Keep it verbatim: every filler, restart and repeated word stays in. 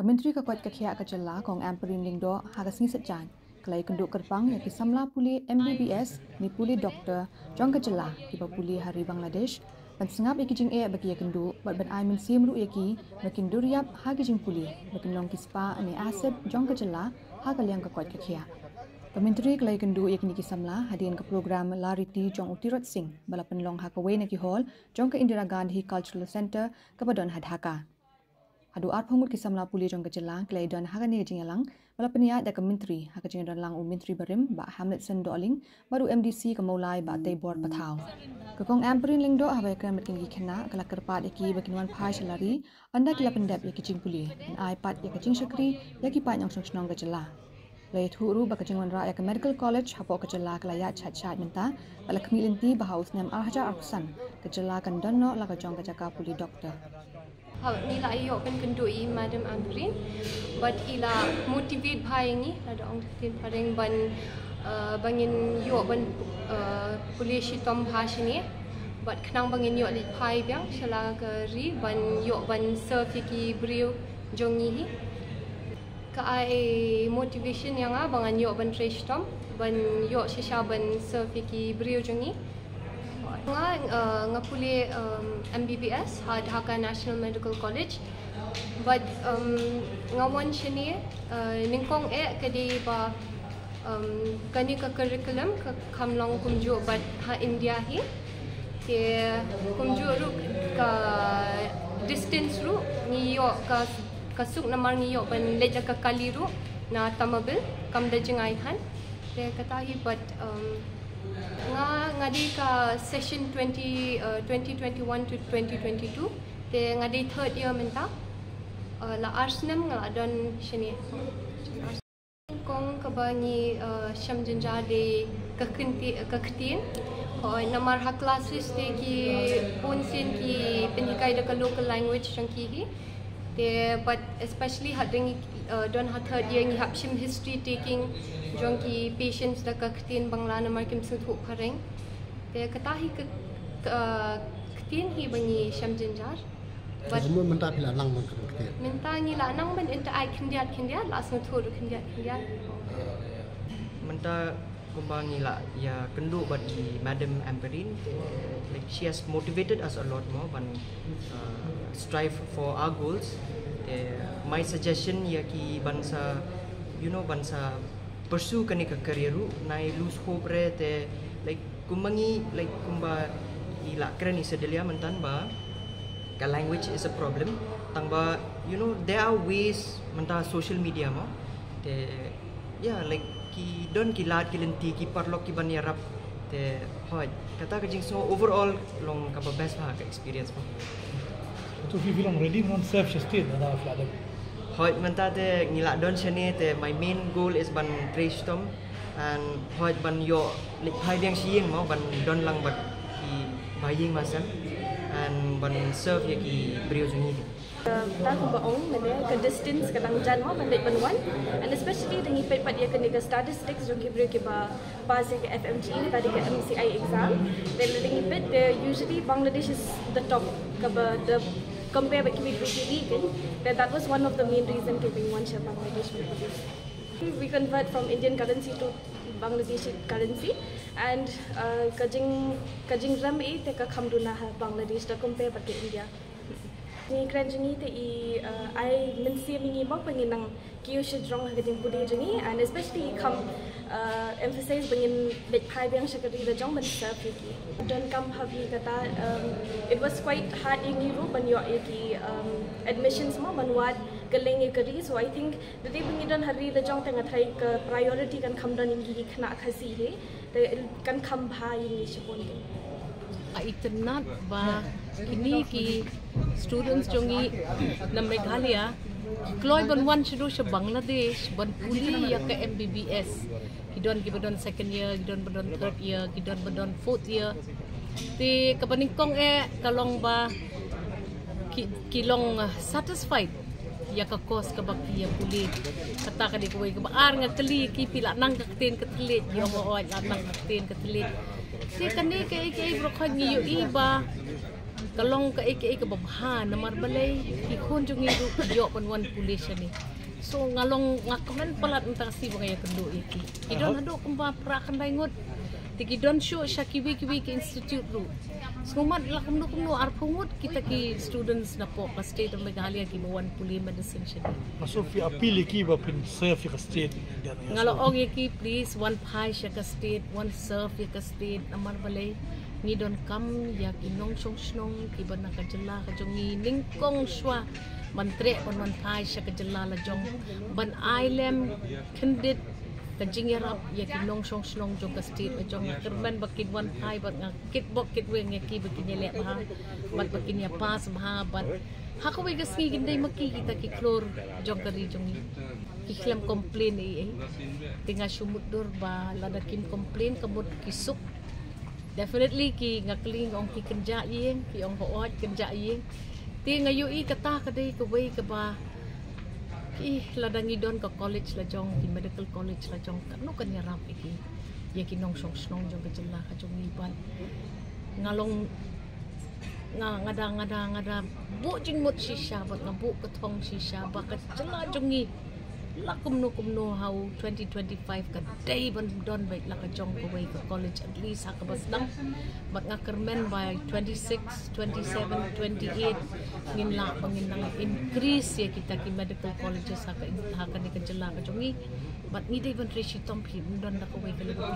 Ka Myntri ka koit ka khiah ka jylla, Kong Ampareen Lyngdoh, ha ka sngi Saitjaiñ ka la ïakynduh kyrpang ïa ki samla pule M B B S ne pule doctor jong ka jylla kiba pule ha ri Bangladesh ban sngap ïa ki jingeh ba ki ïakynduh bad ban ai mynsiem ruh ïa ki ba kin dur ïap ha ki jingpule ba kin long ki spah ne asset jong ka jylla ha ka liang ka koit ka khiah. Ka Myntri ka la ïakynduh ïa kine ki samla hadien ka program La Riti jong u Tirot Singh ba la pynlong ha kawei na ki hall jong ka Indira Gandhi Cultural Centre kaba don ha Dhaka. Haduh arphew ngut ki samla pule jong ka jylla ki la ïadon ha kane ka jingïalang ba la pynïaid da ka Myntri ha ka jingdon lang u Myntri barim Bah Hamletson Dohling bad u M D C ka Mawlai Bah Teibor Pathaw. Ka Kong Ampareen Lyngdoh haba ïakren bad kine ki khynnah ka la kyrpad ïa ki ba kin wan phai sha la ri ynda ki la pyndep ïa ki jingpule, ban ai pat ïa ka jingshakri ïa ki paid nongshong shnong ka jylla. La ïathuh ruh ba ka jingwanrah ïa ka Medical College hapoh ka jylla ka la ïaid shait shait mynta bad la khmih lynti ba ha u snem ar hajar arphew san ka jylla kan don noh la ka jong ka jaka pule doctor. Haba ngi la ïoh pynkynduh ïa i Madam Ampareen bad i la motivate bha ïa ngi, la da ong da ka ktien phareng, ban, eh, ba ngin ïoh ban, eh, pule shitom bha shane bad khnang ba ngin ïoh leit phai biang sha la ka ri ban ïoh ban serve ïa ki briew jong ngi hi. Ka ai motivation ïa nga ba ngan ïoh ban trei shitom ban ïoh shisha ban serve ïa ki briew jong ngi. Nga, eh, nga pule, em, M B B S ha Dhaka National Medical College. Bad, em, nga wan shane, eh, nyngkong eh ka dei ba, em, kane ka curriculum ka kham long kumjuh bad ha India hi. Te kumjuh ruh ka distance ruh ngi ïoh ka, ka suk namar ngi ïoh ban leit da ka kali ruh na Tamabil kam da jngai than. Te kata hi bad, em, nga, nga dei ka session twenty, eh, twenty twenty-one to twenty twenty-two. Te nga dei third year mynta. Eh, la ar snem nga la don shane. Kong kaba ngi, eh, shem jynjar dei ka kynti-, ka ktien. Hooid, namar ha classes te ki bun sien ki pynhikai da ka local language jong ki hi. Te, but especially hadien ngi, eh, don ha third year ngi hap shim history taking jong ki patients da ka ktien Bangla namar kim sngewthuh phareng. Te kata hi ka, ka, eh, ktien hi ba ngi shem jynjar. But kumno mynta phi la nang ban kren ktien? Mynta ngi la nang ban interact khyndiat khyndiat, la sngewthuh ruh khyndiat khyndiat. Mynta kumba ngi la ïakynduh bad i Madam Ampareen, te, like, she has motivated us a lot more ban, uh, strive for our goals. Te, my suggestion ïa ki ban sa, you know, ban sa pursue kane ka career ruh, nai lose hope re, te, like, kumba ngi, like, kumba i la kren i Sedelia mynta ba ka language is a problem. Tang ba, you know, there are ways mynta social media mo. Te, yeah, like, ki don ki lad ki lynti ki paralok ki ban ïarap. Te, hooid, kata ka jingsngew overall long kaba best bha ka experience mo. To feel, feel ready, non self sustain, ada flat. Hooid, mynta te ngi la don shane te my main goal is ban trei shitom. And hooid ban ïoh leit phai biang sha ïing mo ban don lang bad ki ba ïing ba sem. And ban serve ïa ki briew jong ngi. Kata kumba ong mynne ka distance ka dang jan mo ban leit ban wan. And especially da ngi peit pat ïa kane ka statistics jong ki briew kiba pass ïa ka F M G, kata dei ka M C I exam. Te lada ngi peit te usually Bangladesh is the top kaba da compare bad kiwei kiwei ki ri kein. Te that was one of the main reason kaba ngi wan sha Bangladesh. We convert from Indian currency to Bangladeshi currency, and, uh, ka jing, ka jingrem eh te ka kham duna ha Bangladesh da compare bad ka India. Ngi kren jong ngi te i, uh, ai mynsiem ïa ngi mo ba ngin nang kiew shajrong ha ka jingpule jong ngi, and especially i kham, uh, emphasize ba ngin leit phai biang sha ka ri lajong ban serve ïa ki. Donkam bha hi kata, um, it was quite hard ïa ngi ruh ban ïoh ïa ki, um, admissions mo ban wad kylleng ïa ka ri. So I think da dei ba ngi don ha ri lajong te nga tharai ka priority kan kham don ïa ngi ki khynnah Khasi hi. Te kan kham bha ïa ngi shibun. Nga itynnad ba kine ki students jong ngi na Meghalaya ki kloi ban wan shaduh sha Bangladesh ban pule ïa ka M B B S. Ki don kiba don second year, ki don ba don third year, ki don ba don fourth year. Te kaba nyngkong eh ka long ba ki, ki long, uh, satisfied ïa ka course kaba ki ïa pule. Kata ka dei kawei. Kaba ar nga kylli ki, phi la nang ka ktien ka thylliej? Ki ong hooid la nang ka ktien ka thylliej. Te kane kaei kaei baroh khoit ngi ïohi ba Ka long kaei kaei kaba bha namar balei ki khun jong ngi ruh ki ïoh ban wan pule shane. So nga long, nga kmen palat mynta shi ba nga ïakynduh ïa ki. Ki don haduh kumba phra khyndai ngut. Te ki don shuh sha kiwei kiwei ki institute ruh. Sngewmat la kumno kumno arphew ngut kita ki students napoh ka state of Meghalaya kiba wan pule medicine shane. Maso phi appeal ïa ki ba phin serve ïa ka state. Nga la ong ïa ki, please wan phai sha ka state, wan serve ïa ka state namar balei ngi donkam ïa ki nongshong shnong kiba na ka jylla ka jong ngi nyngkong shuwa ban treh ban wan phai sha ka jylla la jong ban ai lem khyndiat ka jingïarap ïa ki nongshong shnong jong ka state la jong. Nga kyrmen ba kin wan phai bad nga kitbok kitweng ïa ki ba kin ïaleh bha bad ba kin ïa pass bha bad ha kawei ka sngi kin dei ma ki kita ki khlur jong ka ri jong ngi. Ki khlem complain ei ei. Te nga shu mutdur ba lada kim complain ka mut ki suk. Definitely ki, nga kylli, ong ki kynjah ïing, ki ong hooid kynjah ïing. Te nga ïohi kata ka dei kawei kaba ki, lada ngi don ka college la jong, ki medical college la jong, katno kan ïarap ïa ki, ïa ki nongshong shnong jong ka jylla ka jong ngi. Bad nga long, nga, nga da, nga da, nga da buh jingmut shisha bad nga buh ka thong shisha ba ka jylla jong ngi la kumno kumno ha u twenty twenty-five ka dei ban don beit la ka jong kawei ka college, at least ha kaba sdang. Bad nga kyrmen by twenty-six, twenty-seven, twenty-eight ngin lah ba ngin nang increase ïa kita ki medical colleges ha ka, ha kane ka jylla ka jong ngi. Bad ngi dei ban trei shitom phi, ym don da kawei ka lynti.